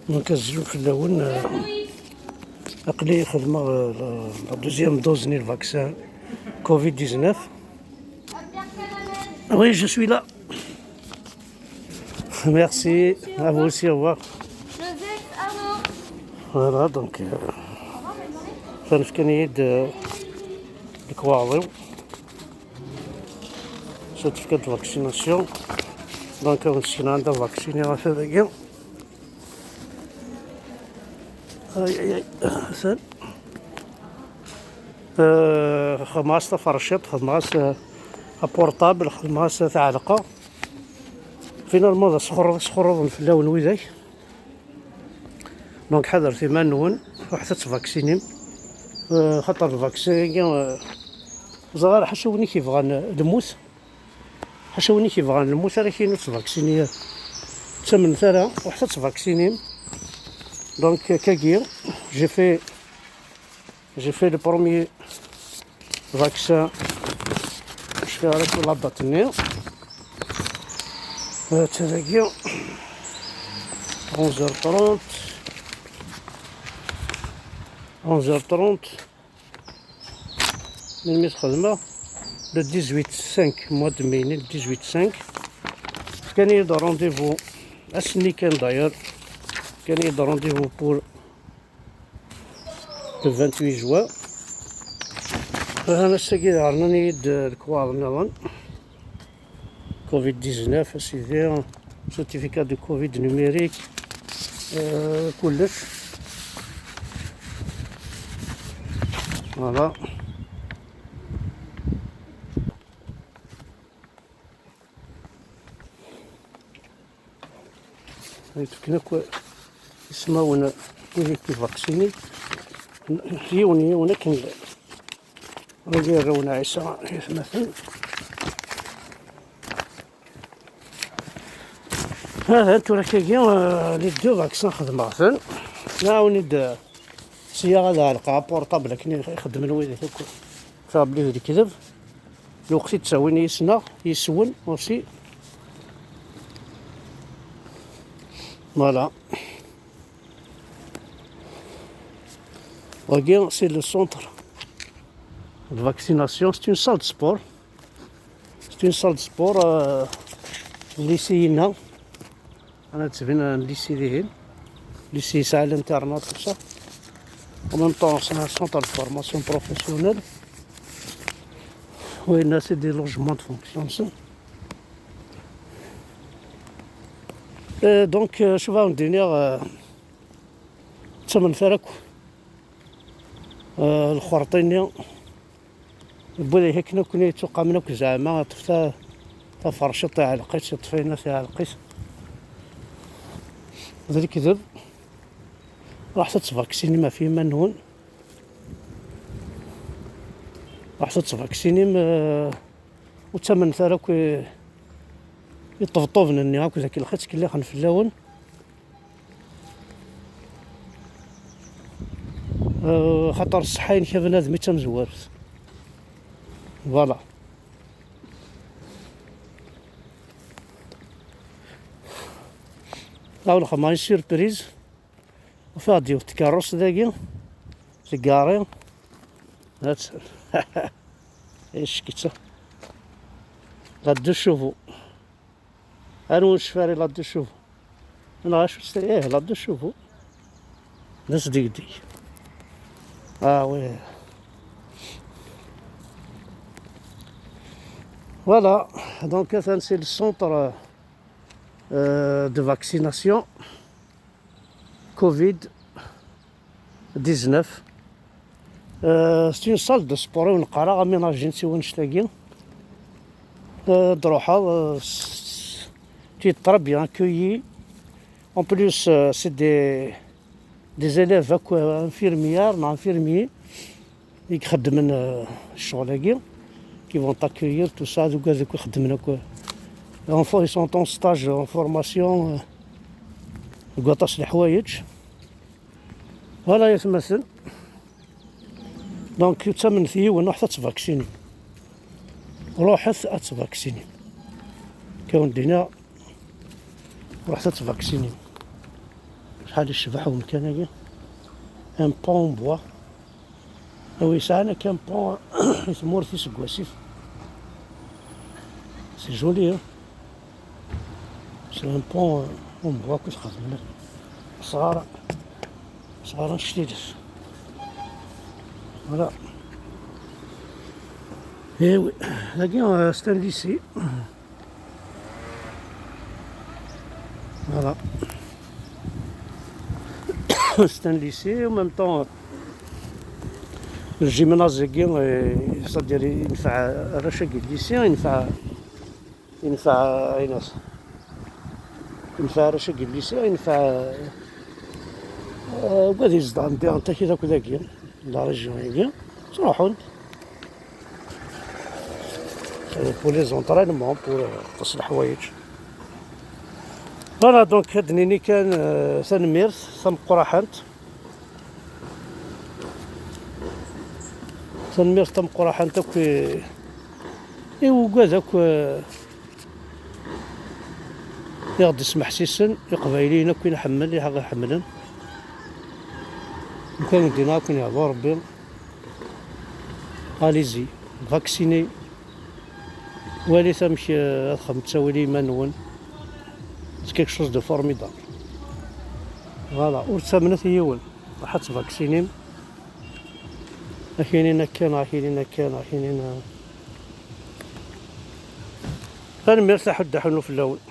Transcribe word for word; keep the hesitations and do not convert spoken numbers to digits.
Donc, azul fell-awen, euh, aql-i xedmeɣ, euh, la, la deuxième dose n le vaccin covid dix-neuf. Oui, je suis là. Merci, à vous aussi, au revoir. Voilà, donc, euh, ça nous finit de, de croire, oui. Certificat de vaccination. Donc, on s'y rend vacciné, on fait bien. Ay, ay, ay. Xedmeɣ-as taferciṭ, xedmeɣ-as, euh, aportable, xedmeɣ-as taɛelqa. Finalement, d asxuṛṛeḍ, sxuṛṛuḍen fell-awen widak. Donc, ḥadret iman-nwen, ruḥet ad tvaksinim. Euh, xaṭer lvaksin-agi, euh, ẓer, ḥaca win i k-yebɣan lmut. Ḥaca win i k-yebɣan lmut ara k-yini ur ttvaksini ara. Ttamnet ara, ruḥet ad tvaksinim. Donc, kagi, j'ai fait, j'ai fait le premier vaccin. Je fais avec la date-nni. Euh, tagi, onze heures trente. Onze heures trente. Melmi t-xedmeɣ? Le dix-huit cinq, mois de mai, le dix-huit cinq. Fkan-iyi-d rendez-vous ass-nni kan, d'ailleurs. Fkan-iyi-d rendez-vous pour le vingt-huit juin. Ass-agi daɣen rnan-iyi-d lekwaɣeḍ nniḍen. Covid dix-neuf, a sidi, certificat de covid numérique, euh, kullec. Voilà. Ay, fken akk ismawen n wid i k-ivaksini. Yiwen, yiwen akken llan. Wagi arraw n Ɛisa, aytmaten. Hada tura kagi, euh, les deux vaccins xedmeɣ-ten. Nɛawen-id, euh, sya ad ɛelqeɣ aportable akken i xeddmen widak akk. Fabli d lekdeb. Lweqt i d-ttawin yis-neɣ, yis-wen aussi. Voilà. Wagi, c'est le centre de vaccination. C'est une salle de sport. C'est une salle de sport, euh, lycée-ina. Ana tettbin lycée dihin. Lycée yesɛa l'internat, tout ça. En même temps, c'est un centre de formation professionnelle. Oui, là, c'est des logements de fonction, ça. Euh, donc, euh, je vais en venir, euh, ttamen tarak. Euh, lxerṭ-nni. Wwiɣ-t akken akk-nni yettuqamen akk zeɛma, ṭṭef ta-, taferciṭ iɛelleq-itt, yeṭṭef ayen iɛelleq-it. D lekdeb. Ruḥet ad tvaksinim ɣef yiman-nwen. Ruḥet ad tvaksinim, eh, ur ttamnet ara akk i, i ṭṭebṭuben-nni akk d akken lxir ttkellixen fell-awen. Euh, xaṭer ṣṣeḥḥa-inek a bnadem i d tamezwarut. Voilà. Aw lxedma, une surprise. Ufiɣ-d yiwet tkeṛṛust dagi, teggaṛi. Ad-, icekk-itt. La deux chevaux. Anwa ur necfi ara la deux chevaux? Neɣ acu s-, ih, la deux chevaux. D asdegdeg. Ah oui. Voilà. Donc, atan c'est le centre, euh, de vaccination covid dix-neuf. Euh, c'est une salle de sport, i wen-qqareɣ, aménagée s wannect-agi. Euh, d-ruḥeɣ, euh, s-, tu es très bien accueilli. En plus, euh, c'est des, des élèves, quoi, infirmières, non, infirmiers, i ixeddmen, euh, ccɣel-agi, qui vont t'accueillir, tout ça, d ugad akk ixeddmen akk. En fait, ils sont en stage, en formation, euh, deg waṭas n leḥwayeǧ. Voilà, yatmaten. Donc, ttamnet yiwen, ruḥet ad tvaksinim. Ruḥet ad tvaksinim. Kawen dina, ruḥet ad tvaksinim. Ḥal icbeḥ umkan-agi. Un pont en bois. Awi yesɛan akka un pont i tmurt-is deg wasif. C'est joli, hein. C'est un pont, euh, en bois que je crois. Asɣar, asɣar annect-iles. Voilà. Eh oui, dagi, euh, c'est un lycée. Voilà. C'est un lycée, en même temps, le gymnase, c'est-à-dire, il fait un lycée, il fait ينفع عينات، ينفع رشق الليسي، ينفع، آه، وهذه الزدان ديال تاكي داك داكي، لا ريجيون هي، تروحون pour les entraînements، pour تصلح حوايج. Voilà، donc هاد نيني كان، آه، ثنميرت ثم قرحنت. Tanemmirt tameqqrant akk i, i wigad akk, eh, i ɣ-d-ismeḥsisen, Iqbayliyen akk i nḥemmel, i ɣ-iḥemmlen. Lukan dina akk i n-ihḍu Rebbi. Allez-y, vaccinez. Walit amek, eh, ad xedmet ttawil i yiman-nwen. C'est quelque chose de formidable. Voilà, ur ttamnet i yiwen. Ruḥ ad tvaksinim. Akinin akka, akinin akka, akinin. Tanemmirt a Ḥudda Ḥunnu fell-awen.